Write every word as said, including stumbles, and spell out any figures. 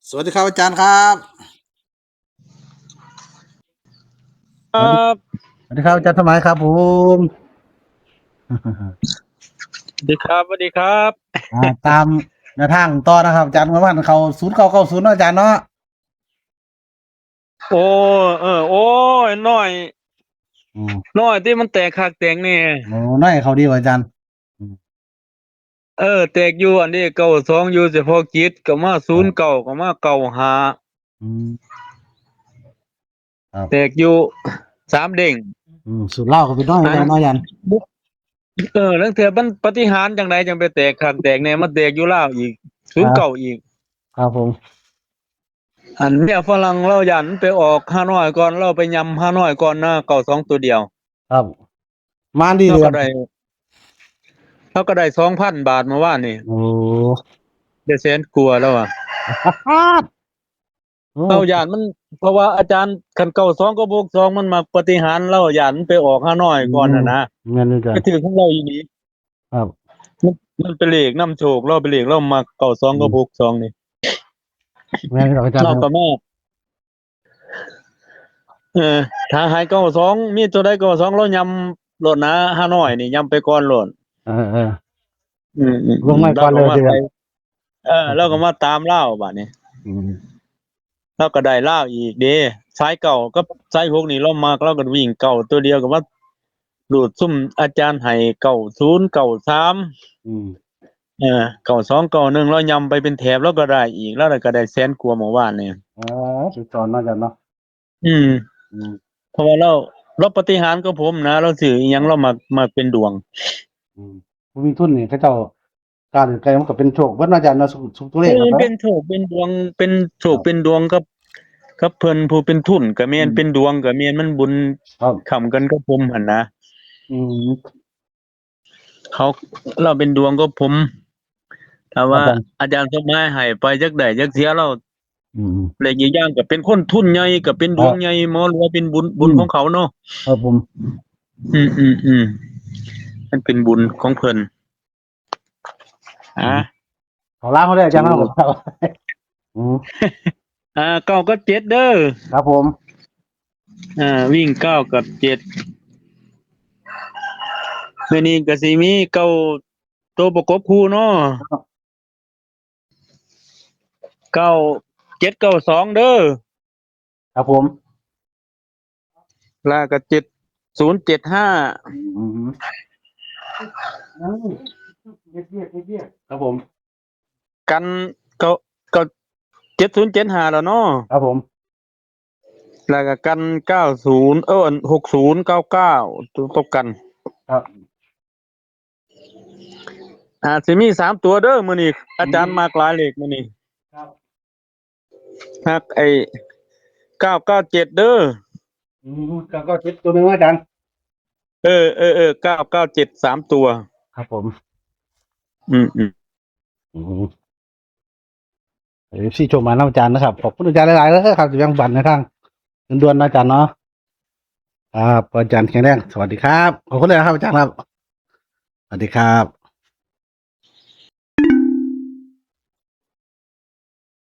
สวัสดีครับอาจารย์ครับ ครับ สวัสดีครับอาจารย์สมัยครับผม สวัสดีครับ สวัสดีครับ อ่า ตามแนวทางต่อนะครับ อาจารย์ เมื่อวานเขาศูนย์เก้าเก้าศูนย์เนาะอาจารย์เนาะ โอ้ เออ โอ้ย น้อย อืม น้อยที่มันแตกคักแตกแน่ โอ้ น้อยเขาดีกว่าอาจารย์ อืม เออ แตกอยู่อันนี้ เก้าสอง อยู่เฉพาะกิจ ก็มา ครับ ศูนย์เก้า ก็มา เก้าห้า อืม ครับ แตกอยู่สามเด้ง อืม สูตรลาวก็เป็นน้อย อัน แล้วเนาะอาจารย์ เออ ลางเทื่อมันปาฏิหาริย์จังใดจังไปแตกคักแตกแน่ มาแตกอยู่ลาวอีก ครับ ศูนย์เก้า อีก ครับผม อันเมียฝรั่งลาวย้านมันไปออกฮานอยก่อน ลาวไปยำฮานอยก่อนนะ เก้าสอง ตัวเดียว ครับ มาดี ลาว เลย ก็ได้ ลาวก็ได้ สองพัน บาทเมื่อวานนี่ โอ้ ได้แสนกว่าแล้วอะ โอ้ ลาวย้านมัน เพราะว่าอาจารย์ คัน เก้าสอง กับ หกสอง มันมักปาฏิหาริย์ ลาวย้านมันไปออกฮานอยก่อนน่ะนะ อืม แม่นอยู่จ้ะ ไปถืกของลาวอีหลี ครับ มัน มันเป็นเลขนำโชค ลาวเป็นเลข ลาวมัก เก้าสอง กับ อืม หกสอง นี่ แม่นอยู่ดอกอาจารย์ ลาวก็มา เออ ถ้าหาย เก้าสอง มีตัวใด เก้าสอง ลาวยำโลดนะ ฮานอยนี่ยำไปก่อนโลด เออ เออ อืม อืม ลงมาก่อนเลย ลาวก็มา ทีเดียว ใส่ เออ ลาวก็มาตามลาวบาดนี้ อืม ลาวก็ได้ลาวอีกเด้ สายเก้ากับสายหกนี่ลาวมัก ลาวก็วิ่งเก้าตัวเดียว ก็มารูดซุมอาจารย์ให้ เก้าศูนย์ เก้าสาม อืม เออ เก้าสอง เก้าหนึ่ง ลาวยำไปเป็นแถบ ลาวก็ได้อีก ลาวก็ได้แสนกว่าเมื่อวานนี่ อ๋อ สุดยอดเนาะอาจารย์เนาะ อืม อืม เพราะว่าลาว ลาวปาฏิหาริย์กับผมนะ ลาวซื้ออิหยัง ลาวมัก มักเป็นดวง อืม ผู้มีทุนนี่เขาเจ้า การเล่นไก่มันก็เป็นโชคเบิดเนาะอาจารย์เนาะ สุ สุตัวเลข เออ เนาะ เป็นโชค เป็นดวง เป็นโชค ครับ เป็นดวงกับ กับเพิ่นผู้เป็นทุนก็แม่น อืม เป็นดวงก็แม่น มันบุญ ครับ ค้ำกันกับผมหั่นนะ อืม เขา ลาวเป็นดวงกับผม แต่ว่า ครับผม อาจารย์สมหมายให้ไปจักได้จักเสียลาว อืม และอีกอย่างก็เป็นคนทุนใหญ่ ก็เป็นดวง ครับ ใหญ่ หมอรวยเป็นบุญ บุญ อืม ของเขาเนาะ ครับผม อืม อืม อืม มันเป็นบุญของเพิ่น อ่ะ อืม เขาลาวเขาได้อาจารย์ อืม เนาะ อืม อ่า เก้ากับเจ็ดเด้อ ครับผม อ่า วิ่งเก้ากับเจ็ด มื้อนี้ก็สิมีเก้าตัวประกบคู่เนาะ ครับ เก้าเจ็ดเก้าสอง เด้อ ครับผม แล้วก็ เจ็ดศูนย์เจ็ดห้า อืม ครับผม กัน เก้า เก้า เจ็ดศูนย์เจ็ดห้า แล้วเนาะ ครับผม แล้วก็กัน เก้าศูนย์ เออ หกศูนย์เก้าเก้า ตัว ตัวกัน ครับ อาจสิมีสามตัวเด้อมื้อนี้ อาจารย์ อืม มักหลายเลขมื้อนี้ ครับ มักไอ้ เก้าเก้าเจ็ด เด้อ อืม เก้าเก้าเจ็ด ตัวหนึ่งอาจารย์ เออ เออ เออ เก้าเก้าเจ็ด สามตัว ครับผม อืม อืม อืม เอฟซี โชคมานำอาจารย์นะครับ ขอบคุณอาจารย์หลายๆ เลยครับ ที่แบ่งปันในทางด่วนๆ นะอาจารย์เนาะ ครับ อาจารย์แข็งแรง สวัสดีครับ ขอบคุณเลยนะครับอาจารย์ครับ สวัสดีครับ